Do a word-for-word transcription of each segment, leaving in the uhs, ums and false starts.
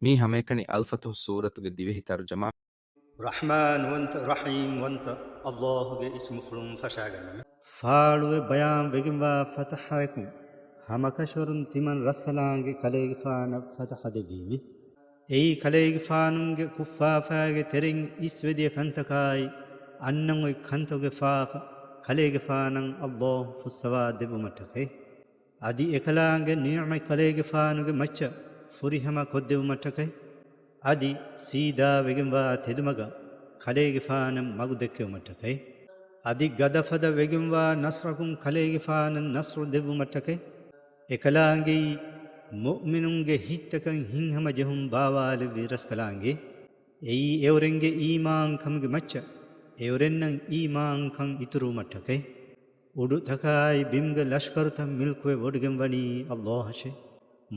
މީ ހަމައެކަނި އަލްފަތުޙު ސޫރަތުގެ ދިވެހި ތަރުޖަމާ. ރަޙްމާންވަންތަ، ރަޙީމްވަންތަ އައްލާހުގެ އިސްމުފުޅުން ފަށާގަންނަމެ. ފާޅުވެ ބަޔާން ވެގެންވާ ފަތަޙައަކުން ހަމަކަށަވަރުން ތިމަން ރަސްކަލާނގެ ކަލޭގެފާނަށް ފަތަޙަ ދެއްވީމެ. އެއީ ކަލޭގެފާނުންގެ ކުށްފާފާގެ ތެރެއިން އިސްވެދިޔަ ކަންތަކާއި، އަންނަން އޮތް ކަންތަކުގެ ފާފަ ކަލޭގެފާނަށް އައްލާހު ފުއްސަވާ ދެއްވުމަށްޓަކައި. އަދި އެކަލާނގެ ނިޢުމަތް ކަލޭގެފާނުގެ މައްޗަށް ފުރިހަމަ ކޮށްދެއްވުމަށްޓަކައި. އަދި ސީދާ ވެގެންވާ ތެދުމަގަށް ކަލޭގެފާނަށް މަގު ދެއްކެވުމަށްޓަކައި. އަދި ގަދަފަދަ ވެގެންވާ ނަޞްރަކުން ކަލޭގެފާނަށް ނަޞްރު ދެއްވުމަށްޓަކައި. އެކަލާނގެއީ މުއުމިނުންގެ ހިތްތަކަށް ހިތްހަމަޖެހުން ބާވާލެއްވި ރަސްކަލާނގެ. އެއީ އެއުރެންގެ އީމާންކަމުގެ މައްޗަށް އެއުރެންނަށް އީމާންކަން އިތުރުވުމަށްޓަކައި. އުޑުތަކާއި ބިމުގެ ލަޝްކަރުތައް މިލްކުވެ ވޮޑިގެންވަނީ އައްލާހަށެ.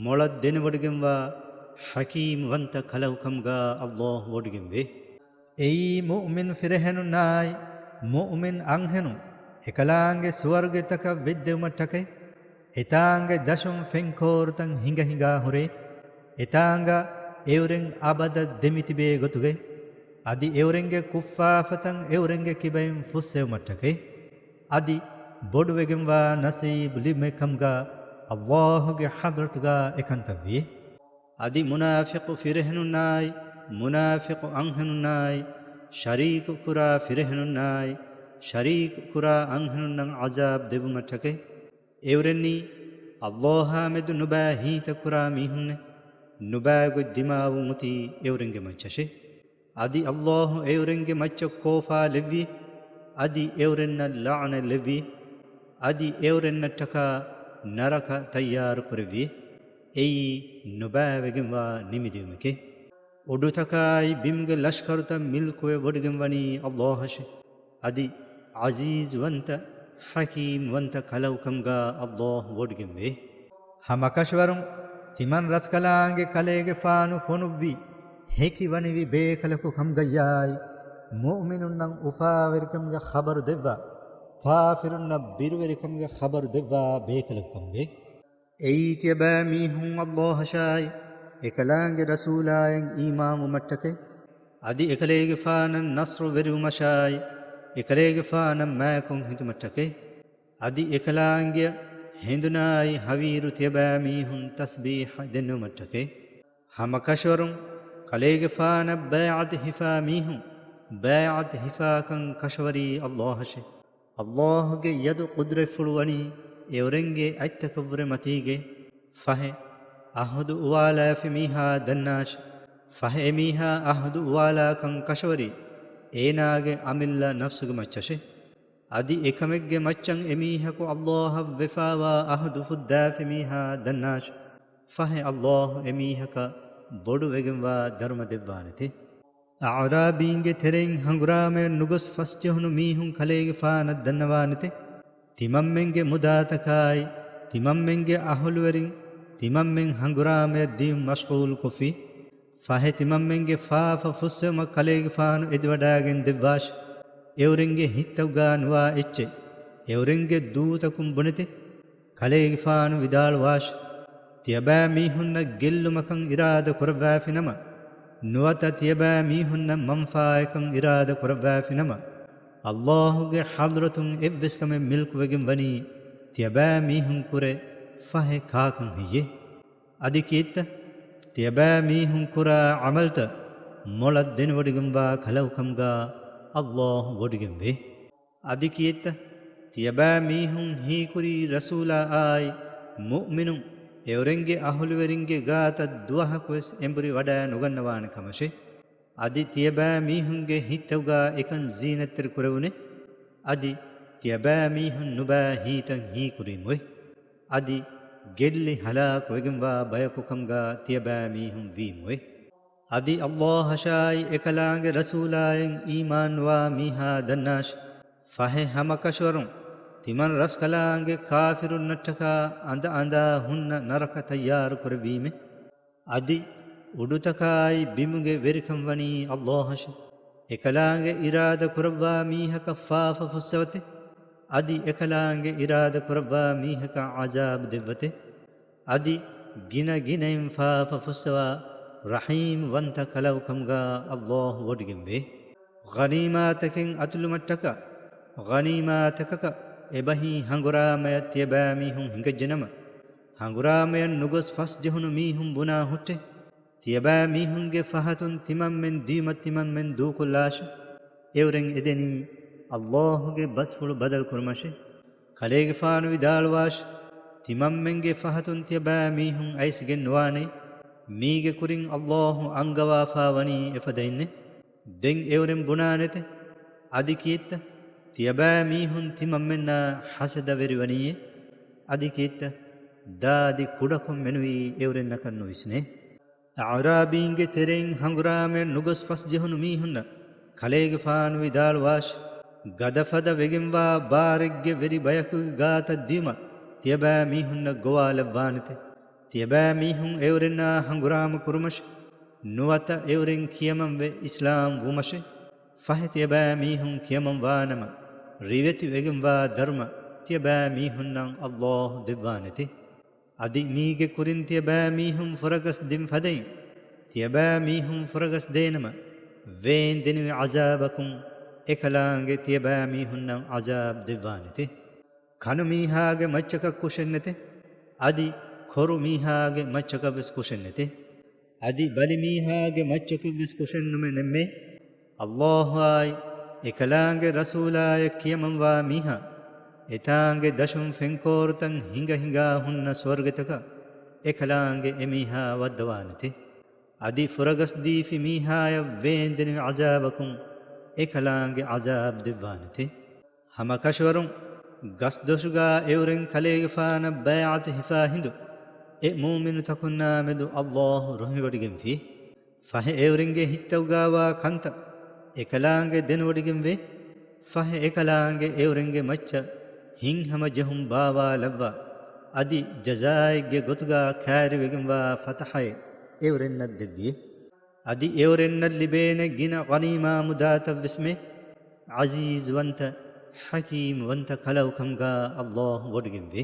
މޮޅަށް ދެނެވޮޑިގެންވާ ޙަކީމްވަންތަ ކަލަކުކަމުގާ އައްލާހު ވޮޑިގެންވޭ. އެއީ މުއުމިން ފިރިހެނުންނާއި މުއުމިން އަންހެނުން އެކަލާނގެ ސުވަރުގެތަކަށް ވެއްދެވުމަށްޓަކައި. އެތާނގެ ދަށުން ފެންކޯރުތައް ހިނގަ ހިނގާ ހުރޭ. އެތާނގަ އެއުރެން އަބަދަށް ދެމިތިބޭ ގޮތުގައި. އަދި އެއުރެންގެ ކުށްފާފަތައް އެއުރެންގެ ކިބައިން ފުއްސެވުމަށްޓަކައި. އަދި ބޮޑުވެގެންވާ ނަސީބު ލިބުމެއްކަމުގާ އައްލާހުގެ ޙަޟްރަތުގާ އެކަންތައްވި. އަދި މުނާފިޤު ފިރިހެނުންނާއި، މުނާފިޤު އަންހެނުންނާއި، ޝަރީކު ކުރާ ފިރިހެނުންނާއި، ޝަރީކު ކުރާ އަންހެނުންނަށް ޢަޒާބު ދެއްވުމަށްޓަކައި. އެއުރެންނީ އައްލާހާމެދު ނުބައި ހީތައް ކުރާ މީހުންނެއް، ނުބައިގޮތް ދިމާވުން އޮތީ އެއުރެންގެ މައްޗަށޭ. އަދި އައްލާހު އެއުރެންގެ މައްޗަށް ކޯފާ ލެއްވި، އަދި އެއުރެންނަށް ލަޢުނަތް ލެއްވި، އަދި އެއުރެންނަށްޓަކާ ނަރަކަ ތައްޔާރު ކުރެއްވި. އެއީ ނުބައިވެގެންވާ ނިމިދިއުމެކޭ. އުޑުތަކާއި ބިމުގެ ލަޝްކަރުތައް މިލްކުވެ ވޮޑިގެންވަނީ އައްލާހަށެ. އަދި ޢަޒީޒުވަންތަ، ޙަކީމްވަންތަ ކަލަކުކަމުގާ އައްލާހު ވޮޑިގެންވޭ. ހަމަކަށަވަރުން ތިމަން ރަސްކަލާނގެ ކަލޭގެފާނު ފޮނުއްވި، ހެކިވަނިވި ބޭކަލަކު ކަމުގައްޔާއި، މުއުމިނުންނަށް އުފާވެރިކަމުގެ ޚަބަރު ދެއްވާ، ކާފިރުންނަށް ބިރުވެރިކަމުގެ ޚަބަރު ދެއްވާ ބޭކަލަކު ކަމުގައި. އެއީ ތިޔަބައިމީހުން އައްލާހަށާއި، އެކަލާނގެ ރަސޫލާއަށް އީމާންވުމަށްޓަކައި، އަދި އެކަލޭގެފާނަށް ނަޞްރު ވެރިވުމަށާއި، އެކަލޭގެފާނަށް މާތްކޮށް ހިނދުމަށްޓަކައި، އަދި އެކަލާނގެއަށް ހެނދުނާއި ހަވީރު ތިޔަބައިމީހުން ތަސްބީޙަ ދެންނެވުމަށްޓަކައި. ހަމަކަށަވަރުން ކަލޭގެފާނަށް ބައިޢަތު ހިފާ މީހުން ބައިޢަތު ހިފާކަން ކަށަވަރީ އައްލާހަށެ. އައްލާހުގެ ޔަދު ޤުދްރަތްފުޅު ވަނީ އެއުރެންގެ އަތްތަކަށްވުރެ މަތީގެ. ފަހެ، އަހުދު އުވާލާފި މީހާ ދަންނާށި. ފަހެ އެމީހާ އަހުދު އުވާލާކަން ކަށަވަރީ އޭނާގެ އަމިއްލަ ނަފްސުގެ މައްޗަށެ. އަދި އެކަމެއްގެ މައްޗަށް އެމީހަކު އައްލާހަށް ވެފާވާ އަހުދު ފުއްދާފި މީހާ ދަންނާށި. ފަހެ އައްލާހު އެމީހަކަށް ބޮޑުވެގެންވާ ދަރުމަ ދެއްވާނެތެ. އަޢުރާބީންގެ ތެރެއިން ހަނގުރާމަޔަށް ނުގޮސް ފަސްޖެހުނު މީހުން ކަލޭގެފާނަށް ދަންނަވާނެތެ. ތިމަންމެންގެ މުދާތަކާއި، ތިމަންމެންގެ އަހުލުވެރިން، ތިމަންމެން ހަނގުރާމަޔަށް ދިޔުން މަޝްޣޫލުކޮށްފި. ފަހެ ތިމަންމެންގެ ފާފަ ފުއްސެވުމަށް ކަލޭގެފާނު އެދިވަޑާގެން ދެއްވާށި. އެއުރެންގެ ހިތްތަކުގާ ނުވާ އެއްޗެއް އެއުރެންގެ ދޫތަކުން ބުނެތެ. ކަލޭގެފާނު ވިދާޅުވާށި، ތިޔަބައިމީހުންނަށް ގެއްލުމަކަށް އިރާދަ ކުރައްވާފިނަމަ، ނުވަތަ ތިޔަބައިމީހުންނަށް މަންފާއަކަށް އިރާދަ ކުރައްވާފިނަމަ، އައްލާހުގެ ޙަޟްރަތުން އެއްވެސް ކަމެއް މިލްކުވެގެން ވަނީ ތިޔަބައިމީހުން ކުރެ ފަހެ ކާކަން ހެއްޔޭ؟ އަދި ކިއެއްތަ؟ ތިޔަބައިމީހުން ކުރާ ޢަމަލްތައް މޮޅަށް ދެނެވޮޑިގެންވާ ކަލަކުކަމުގާ އައްލާހު ވޮޑިގެންވޭ. އަދި ކިއެއްތަ؟ ތިޔަބައިމީހުން ހީކުރީ ރަސޫލާއާއި މުއުމިނުން އެއުރެންގެ އަހުލުވެރިންގެ ގާތަށް ދުވަހަކުވެސް އެނބުރި ވަޑައި ނުގަންނަވާނެ ކަމަށޭ. އަދި ތިޔަބައިމީހުންގެ ހިތްތަކުގާ އެކަން ޒީނަތްތެރި ކުރެވުނޭ. އަދި ތިޔަބައިމީހުން ނުބައި ހީތައް ހީކުރީމުއޭ. އަދި ގެއްލި ހަލާކުވެގެންވާ ބަޔަކު ކަމުގާ ތިޔަބައިމީހުން ވީމުއޭ. އަދި އައްލާހަށާއި އެކަލާނގެ ރަސޫލާއަށް އީމާންވާ މީހާ ދަންނާށި، ފަހެ ހަމަކަށަވަރުން ތިމަން ރަސްކަލާނގެ ކާފިރުންނަށްޓަކާ އަނދަ އަނދާ ހުންނަ ނަރަކަ ތައްޔާރު ކުރެއްވީމެ. އަދި އުޑުތަކާއި ބިމުގެ ވެރިކަން ވަނީ އައްލާހަށެ. އެކަލާނގެ އިރާދަ ކުރައްވާ މީހަކަށް ފާފަ ފުއްސަވަތެ. އަދި އެކަލާނގެ އިރާދަ ކުރައްވާ މީހަކަށް ޢަޒާބު ދެއްވަތެ. އަދި ގިނަ ގިނައިން ފާފަ ފުއްސަވާ، ރަޙީމް ވަންތަ ކަލަކުކަމުގާ ﷲ ވޮޑިގެންވޭ. ޣަނީމާތަކެއް އަތުލުމަށްޓަކާ، ޣަނީމާތަކަކަށް އެބަހީ ހަނގުރާމަޔަށް ތިޔަބައިމީހުން ހިނގައްޖެނަމަ، ހަނގުރާމަޔަށް ނުގޮސް ފަސްޖެހުނު މީހުން ބުނާ ހުއްޓެ، ތިޔަބައިމީހުންގެ ފަހަތުން ތިމަންމެން ދިޔުމަށް ތިމަންމެން ދޫކޮށްލާށި. އެއުރެން އެދެނީ ﷲ ގެ ބަސްފުޅު ބަދަލުކުރުމަށޭ. ކަލޭގެފާނު ވިދާޅުވާށި، ތިމަންމެންގެ ފަހަތުން ތިޔަބައިމީހުން އައިސްގެން ނުވާނެ. މީގެ ކުރިން ﷲ އަންގަވާފާ ވަނީ އެފަދައިންނޭ. ދެން އެއުރެން ބުނާނެތެ، އަދި ކިއެއްތަ؟ ތިޔަބައިމީހުން ތިމަންމެންނާ ހަސަދަވެރިވަނީއޭ. އަދި ކިއެއްތަ؟ ދާދި ކުޑަކޮށް މެނުވީ އެއުރެންނަކަށް ނުވިސްނޭ. އަޢުރާބީންގެ ތެރެއިން ހަނގުރާމަޔަށް ނުގޮސް ފަސްޖެހުނު މީހުންނަށް ކަލޭގެފާނު ވިދާޅުވާށި، ގަދަފަދަ ވެގެންވާ ބާރެއްގެ ވެރި ބަޔަކުގެ ގާތަށް ދިޔުމަށް ތިޔަބައިމީހުންނަށް ގޮވާލައްވާނެތެ. ތިޔަބައިމީހުން އެއުރެންނާ ހަނގުރާމަ ކުރުމަށޭ. ނުވަތަ އެއުރެން ކިޔަމަންވެ އިސްލާމް ވުމަށޭ. ފަހެ ތިޔަބައިމީހުން ކިޔަމަން ވާނަމަ، ރިވެތި ވެގެންވާ ދަރުމަ ތިޔަބައިމީހުންނަށް ﷲ ދެއްވާނެތެ. އަދި މީގެ ކުރިން ތިޔަބައިމީހުން ފުރަގަސް ދިން ފަދައިން، ތިޔަބައިމީހުން ފުރަގަސް ދޭނަމަ، ވޭންދެނިވި ޢަޒާބަކުން އެކަލާނގެ ތިޔަބައިމީހުންނަށް ޢަޒާބް ދެއްވާނެތެ. ކަނު މީހާގެ މައްޗަކަށް ކުށެއްނެތެ، އަދި ކޮރު މީހާގެ މައްޗަކަށް ވެސް ކުށެއްނެތެ. އަދި ބަލި މީހާގެ މައްޗަކަށް ވެސް ކުށެއްނުމެ ނެއްމޭ. ﷲ އާއި އެކަލާނގެ ރަސޫލާޔަށް ކިޔަމަންވާ މީހާ، އެތާނގެ ދަށުން ފެންކޯރުތައް ހިނގަ ހިނގާ ހުންނަ ސުވަރުގެތަކަށް އެކަލާނގެ އެމީހާ ވައްދަވާނެތެ. އަދި ފުރަގަސްދީފި މީހާޔަށް ވޭންދެނިވި ޢަޒާބަކުން އެކަލާނގެ ޢަޒާބް ދެއްވާނެތެ. ހަމަކަށަވަރުން ގަސްދޮށުގާ އެއުރެން ކަލޭގެފާނަށް ބައިޢަތު ހިފާ ހިނދު، އެ މުއުމިނުތަކުންނާމެދު ﷲ ރުހިވޮޑިގެންފި. ފަހެ އެއުރެންގެ ހިތްތައުގާވާ ކަންތައް އެކަލާނގެ ދެނެވޮޑިގެންވޭ. ފަހެ އެކަލާނގެ އެއުރެންގެ މައްޗަށް ހިތްހަމަޖެހުން ބާވާލައްވާ، އަދި ޖަޒާއެއްގެ ގޮތުގާ ކައިރިވެގެންވާ ފަތަޙައެއް އެއުރެންނަށް ދެއްވިއޭ. އަދި އެއުރެންނަށް ލިބޭނެ ގިނަ ޣަނީމާ މުދާތައްވެސްމެ. ޢަޒީޒުވަންތަ، ޙަކީމްވަންތަ ކަލަކުކަމުގާ ﷲ ވޮޑިގެންވޭ.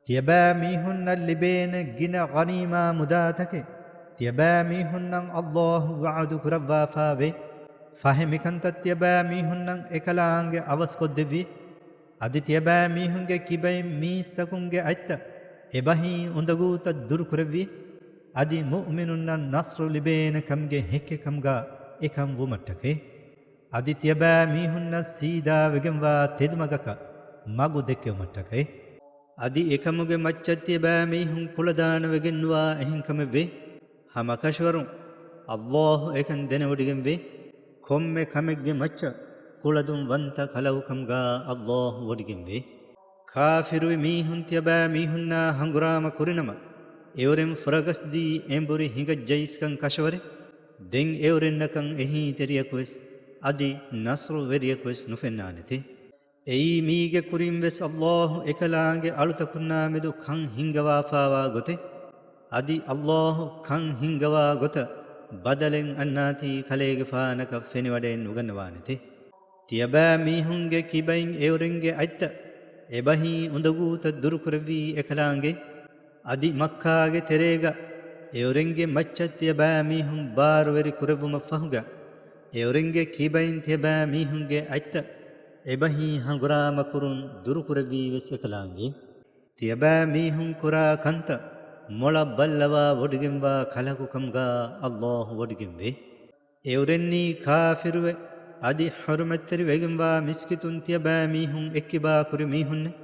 ތިޔަބައިމީހުންނަށް ލިބޭނެ ގިނަ ޣަނީމާ މުދާތަކެއް ތިޔަބައިމީހުންނަށް ﷲ ވަޢުދު ކުރައްވާފާވޭ. ފަހެ މިކަންތައް ތިޔަބައިމީހުންނަށް އެކަލާނގެ އަވަސްކޮށްދެއްވި. އަދި ތިޔަބައިމީހުންގެ ކިބައިން މީސްތަކުންގެ އަތްތައް އެބަހީ އުނދަގޫތައް ދުރުކުރެއްވި. އަދި މުއުމިނުންނަށް ނަޞްރު ލިބޭނެ ކަމުގެ ހެއްކެއް ކަމުގާ އެކަން ވުމަށްޓަކައި. އަދި ތިޔަބައިމީހުންނަށް ސީދާވެގެންވާ ތެދުމަގަކަށް މަގު ދެއްކެވުމަށްޓަކައި. އަދި އެކަމުގެ މައްޗަށް ތިޔަބައިމީހުން ކުޅަދާނަވެގެންނުވާ އެހެންކަމެއްވޭ. ހަމަކަށަވަރުން ﷲ އެކަން ދެނެވޮޑިގެންވޭ. ކޮންމެ ކަމެއްގެ މައްޗަށް ކުޅަދުން ވަންތަ ކަލަކުކަމުގާ ﷲ ވޮޑިގެންވޭ. ކާފިރުވި މީހުން ތިޔަބައިމީހުންނާ ހަނގުރާމަ ކުރިނަމަ، އެއުރެން ފުރަގަސްދީ އެނބުރި ހިނގައްޖައިސްކަން ކަށަވަރެއް. ދެން އެއުރެންނަކަށް އެހީތެރިޔަކުވެސް އަދި ނަޞްރުވެރިޔަކުވެސް ނުފެންނާނެތެ. އެއީ މީގެ ކުރިންވެސް ﷲ އެކަލާނގެ އަޅުތަކުންނާމެދު ކަން ހިންގަވާފާވާ ގޮތެއް. އަދި ﷲ ކަން ހިންގަވާ ގޮތަށް ބަދަލެއް އަންނާތީ ކަލޭގެފާނަކަށް ފެނިވަޑައެއް ނުގަންނަވާނެތެ. ތިޔަބައިމީހުންގެ ކިބައިން އެއުރެންގެ އަތްތައް އެބަހީ އުނދަގޫތައް ދުރުކުރެއްވީ އެކަލާނގެ. އަދި މައްކާގެ ތެރޭގަ އެއުރެންގެ މައްޗަށް ތިޔަބައިމީހުން ބާރުވެރި ކުރެއްވުމަށްފަހުގަ، އެއުރެންގެ ކިބައިން ތިޔަބައިމީހުންގެ އަތްތައް އެބަހީ ހަނގުރާމަ ކުރުން ދުރުކުރެއްވީވެސް އެކަލާނގެ. ތިޔަބައިމީހުން ކުރާ ކަންތައް މޮޅަށް ބައްލަވާ ވޮޑިގެންވާ ކަލަކުކަމުގާ ﷲ ވޮޑިގެންވޭ. އެއުރެންނީ ކާފިރުވެ، އަދި ޙުރުމަތްތެރިވެގެންވާ މިސްކިތުން ތިޔަބައިމީހުން އެއްކިބާކުރި މީހުންނެއް.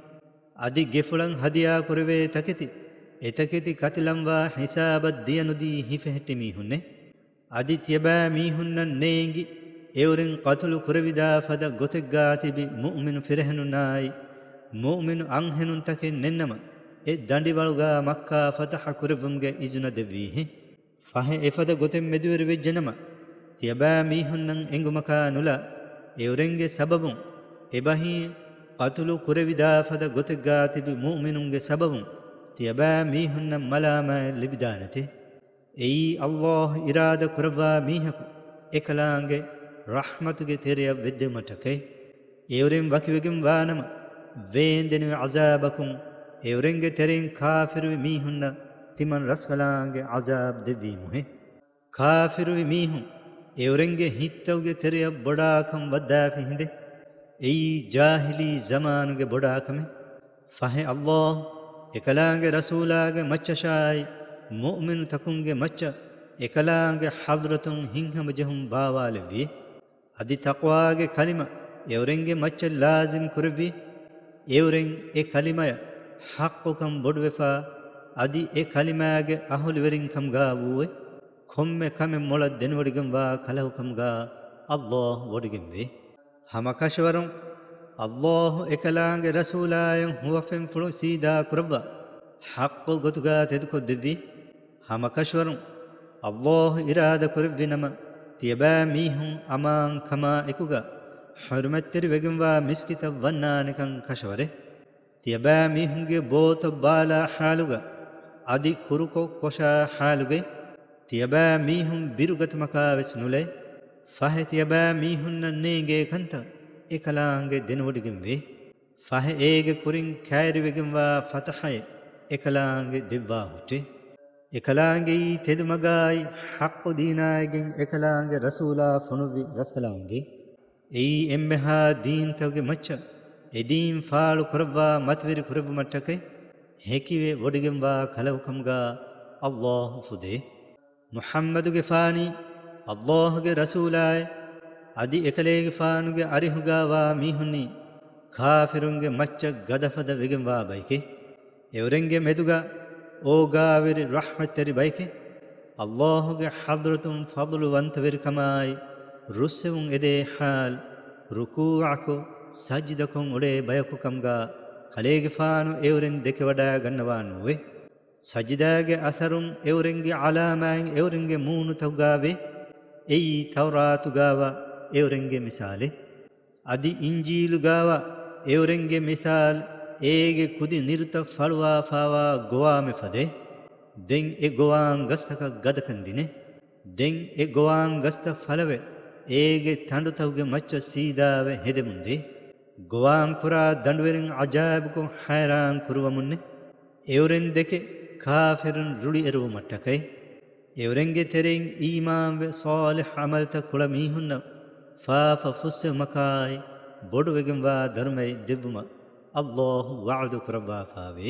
އަދި ގެފުޅަށް ހަދިޔާކުރެވޭ ތަކެތި، އެތަކެތި ކަތިލަންވާ ހިސާބަށް ދިޔަނުދީ ހިފެހެއްޓި މީހުންނެއް. އަދި ތިޔަބައިމީހުންނަށް ނޭނގި، އެއުރެން ޤަތުލު ކުރެވިދާ ފަދަ ގޮތެއްގާ ތިބި މުއުމިނު ފިރިހެނުންނާއި، މުއުމިނު އަންހެނުންތަކެއް ނެންނަމަ، އެ ދަނޑިވަޅުގާ މައްކާ ފަތަޙަ ކުރެއްވުމުގެ އިޒުނަ ދެއްވީހެއް. ފަހެ އެފަދަ ގޮތެއް މެދުވެރިވެއްޖެނަމަ، ތިޔަބައިމީހުންނަށް އެނގުމަކާ ނުލާ، އެއުރެންގެ ސަބަބުން އެބަހީ ޤަތުލު ކުރެވިދާ ފަދަ ގޮތެއްގާ ތިބި މުއުމިނުންގެ ސަބަބުން ތިޔަބައިމީހުންނަށް މަލާމާތް ލިބިދާނެތެ. އެއީ ﷲ އިރާދަ ކުރައްވާ މީހަކު އެކަލާނގެ ރަޙްމަތުގެ ތެރެއަށް ވެއްދެވުމަށްޓަކައި. އެއުރެން ވަކިވެގެން ވާނަމަ، ވޭންދެނިވި ޢަޒާބަކުން އެއުރެންގެ ތެރެއިން ކާފިރުވި މީހުންނަށް ތިމަން ރަސްކަލާނގެ ޢަޒާބް ދެއްވީމުހެއް. ކާފިރުވި މީހުން އެއުރެންގެ ހިތްތަކުގެ ތެރެއަށް ބޮޑާކަން ވައްދާފި ހިނދެއް. އެއީ ޖާހިލީ ޒަމާނުގެ ބޮޑާކަމެއް. ފަހެ އައްލާހު އެކަލާނގެ ރަސޫލާގެ މައްޗަށާއި މުއުމިނުތަކުންގެ މައްޗަށް އެކަލާނގެ ޙަޟްރަތުން ހިތްހަމަޖެހުން ބާވާލެއްވި. އަދި ތަޤްވާގެ ކަލިމަ އެއުރެންގެ މައްޗަށް ލާޒިމް ކުރެއްވި. އެއުރެން އެ ކަލިމަޔަށް ޙައްޤުކަން ބޮޑުވެފަ، އަދި އެ ކަލިމާގެ އަހުލުވެރިންކަމުގާ ވޫއެ، ކޮންމެ ކަމެއް މޮޅަށް ދެނެވޮޑިގެންވާ ކަލަކުކަމުގާ އައްލާހު ވޮޑިގެންވޭ. ހަމަކަށަވަރުން އައްލާހު އެކަލާނގެ ރަސޫލާއަށް ހުވަފެންފުޅު ސީދާ ކުރައްވާ ޙައްޤު ގޮތުގާ ތެދުކޮށްދެއްވި. ހަމަކަށަވަރުން އައްލާހު އިރާދަ ކުރެއްވި ނަމަ، ތިޔަބައިމީހުން އަމާން ކަމާ އެކުގަ ޙުރުމަތްތެރިވެގެންވާ މިސްކިތަށް ވަންނާނެކަން ކަށަވަރޭ. ތިޔަބައިމީހުންގެ ބޯތައް ބާލާ ޙާލުގަ އަދި ކުރުކޮށް ކޮށާ ޙާލުގައި ތިޔަބައިމީހުން ބިރުގަތުމަކާ ވެސް ނުލައި. ފަހެ ތިޔަބައިމީހުންނަށް ނޭނގޭ ކަންތައް އެކަލާނގެ ދެނެވޮޑިގެންވޭ. ފަހެ އޭގެ ކުރިން ކައިރިވެގެންވާ ފަތަޙައެއް އެކަލާނގެ ދެއްވާ ހުއްޓޭ. އެކަލާނގެއީ ތެދުމަގާއި ޙައްޤު ދީނާއިގެން އެކަލާނގެ ރަސޫލާ ފޮނުއްވި ރަސްކަލާނގެ. އެއީ އެންމެހާ ދީންތަކުގެ މައްޗަށް އެދީން ފާޅު ކުރައްވާ މަތިވެރި ކުރެއްވުމަށްޓަކައި ހެކިވެ ވޮޑިގެންވާ ކަލަކުކަމުގާ އައްލާހު ފުދޭ. މުޙައްމަދުގެފާނީ އައްލާހުގެ ރަސޫލާއޭ، އަދި އެކަލޭގެފާނުގެ އަރިހުގާވާ މީހުންނީ ކާފިރުންގެ މައްޗަށް ގަދަފަދަ ވެގެންވާ ބައެކޭ. އެއުރެންގެ މެދުގަ އޯގާވެރި ރަޙްމަތްތެރި ބައެކޭ. އައްލާހުގެ ޙަޟްރަތުން ފަޟުލުވަންތަވެރިކަމާއި ރުއްސެވުން އެދޭ ޙާލު، ރުކޫޢަކޮށް ސަޖިދަކޮށް އުޅޭ ބަޔަކު ކަމުގާ ކަލޭގެފާނު އެއުރެން ދެކެވަޑާ ގަންނަވާ ނޫވޭ. ސަޖިދާގެ އަސަރުން އެއުރެންގެ ޢަލާމާތް އެއުރެންގެ މޫނުތަކުގާވޭ. އެއީ ތައުރާތުގާވާ އެއުރެންގެ މިސާލެއް. އަދި އިންޖީލުގާވާ އެއުރެންގެ މިސާލު، އޭގެ ކުދި ނިރުތައް ފަޅުވާފާވާ ގޮވާމެއް ފަދައި. ދެން އެ ގޮވާން ގަސްތަކަށް ގަދަކަން ދިނެ. ދެން އެ ގޮވާން ގަސްތައް ފަލަވެ، އޭގެ ތަނޑުތަކުގެ މައްޗަށް ސީދާވެ ހެދެމުންދޭ. ގޮވާން ކުރާ ދަނޑުވެރިން ޢަޖާއިބުކޮށް ޙައިރާން ކުރުވަމުންނެ. އެއުރެން ދެކެ ކާފިރުން ރުޅިއެރުވުމަށްޓަކައި. އެއުރެންގެ ތެރެއިން އީމާންވެ ޞާލިޙް ޢަމަލްތައް ކުޅަ މީހުންނަށް ފާފަ ފުއްސެވުމަކާއި ބޮޑުވެގެންވާ ދަރުމައެއް ދެއްވުމަށް އައްލާހު ވަޢުދު ކުރައްވާފާވޭ.